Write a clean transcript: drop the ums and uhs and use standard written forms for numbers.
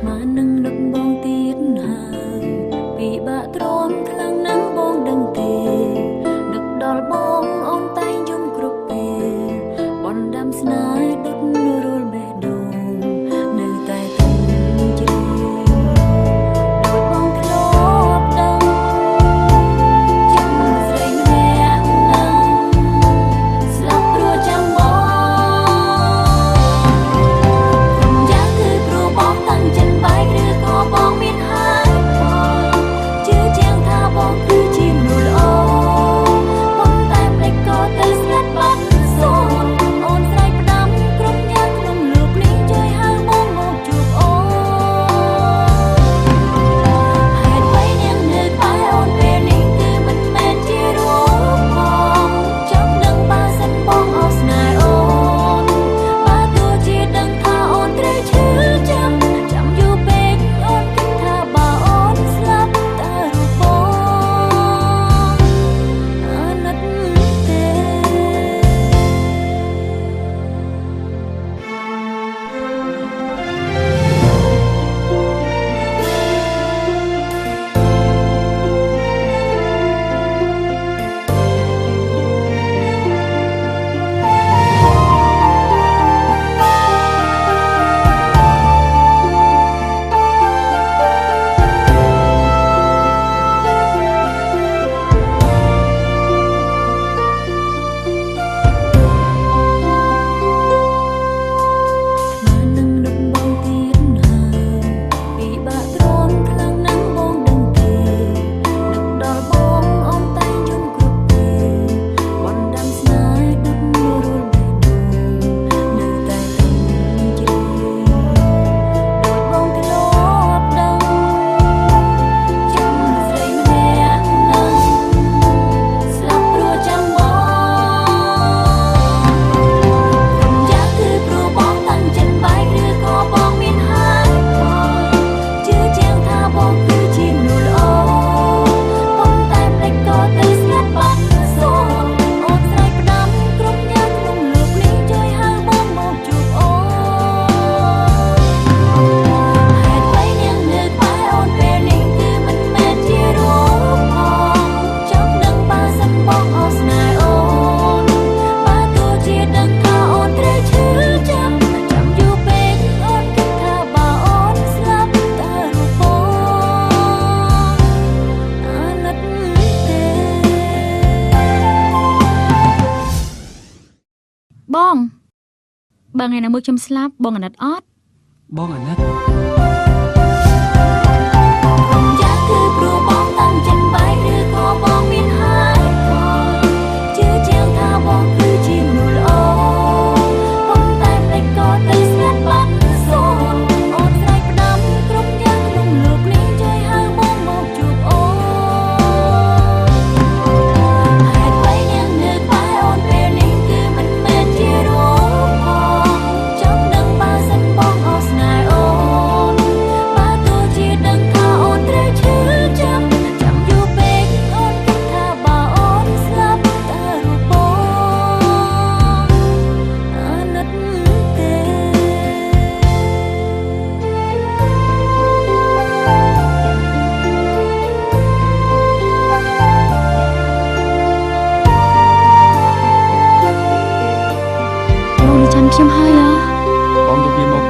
ស្មាននឹងនឹកបងទៀតហើយពិបាកទ្រាំខ្លាំងណាស់បងដឹងទេនឹកដល់បងអូនតែងយំគ្រប់ពេលបណ្ដាំស្នេហ៍ដុតរលបេះដូងនៅតែទុំជ្រាបដោយបងធ្លាប់ដឹងចាំស្រីម្នាក់នឹងស្លាប់ព្រោះចាំបង ខ្ញុំយ៉ាងគឺព្រោះបងតាំងចិនបែកឬក៏បងមានហេតុផលជឿជាងថាបងគឺជាមនុស្សល្អប៉ុន្តែមិនក៏ទៅស្ងាត់បាត់សូន្យអូនស្រែកផ្ដាំគ្រប់យ៉ាងក្នុងលោកនេះជួយហៅបងមកជួបអូនហេតុអ្វីនាងនៅក្បែរអូនពេលនេះគឺមិនមែនជារូបបងចង់ដឹងបើសិនបងអស់ស្នេហ៍អូន បើទោះជាដឹងថាអូនត្រូវឈឺចាំចាំយូរពេកអូនគិតថាបើអូនស្លាប់តើរូបបងអាណិតទេ ស្មាននឹងនឹកបងទៀតហើយពិបាកទ្រាំខ្លាំងណាស់បងដឹងទេនឹកដល់បងអូនតែងយំគ្រប់ពេលបណ្ដាំស្នេហ៍ដុតរលបេះដូងនៅតែទុំជ្រាបដោយបងធ្លាប់ដឹងចាំស្រីម្នាក់នឹងស្លាប់ព្រោះចាំបង ខ្ញុំយ៉ាងគឺព្រោះបងតាំងចិនបែកឬក៏បងមានហេតុផលជឿជាងថាបងគឺជាមនុស្សល្អប៉ុន្តែមិនក៏ទៅស្ងាត់បាត់សូន្យអូនស្រែកផ្ដាំគ្រប់យ៉ាងក្នុងលោកនេះជួយហៅបងមកជួបអូនហេតុអ្វីនាងនៅក្បែរអូនពេលនេះគឺមិនមែនជារូបបងចង់ដឹងបើសិនបងអស់ស្នេហ៍អូន បើទោះជាដឹងថាអូនត្រូវឈឺចាំចាំយូរពេកអូនគិតថាបើអូនស្លាប់តើរូបបងអាណិតទេ បងបើថ្ងៃណាមួយខ្ញុំស្លាប់បងអាណិតអត់ បងអាណិត ខ្ញុំយ៉ាងគឺព្រោះបងតាំងចិនបែកឬក៏បងមានហេតុផលជឿជាងថាបងគឺជាមនុស្សល្អប៉ុន្តែមិនក៏ទៅស្ងាត់បាត់សូន្យអូនស្រែកផ្ដាំគ្រប់យ៉ាងក្នុងលោកនេះជួយហៅបងមកជួបអូនហេតុអ្វីនាងនៅក្បែរអូនពេលនេះគឺមិនមែនជារូបបងចង់ដឹងបើសិនបងអស់ស្នេហ៍អូន បើទោះជាដឹងថាអូនត្រូវឈឺចាំចាំយូរពេកអូនគិតថាបើអូនស្លាប់តើរូបបងអាណិតទេ បងនៅចាំខ្ញុំហើយហ៎ បងយកវាមក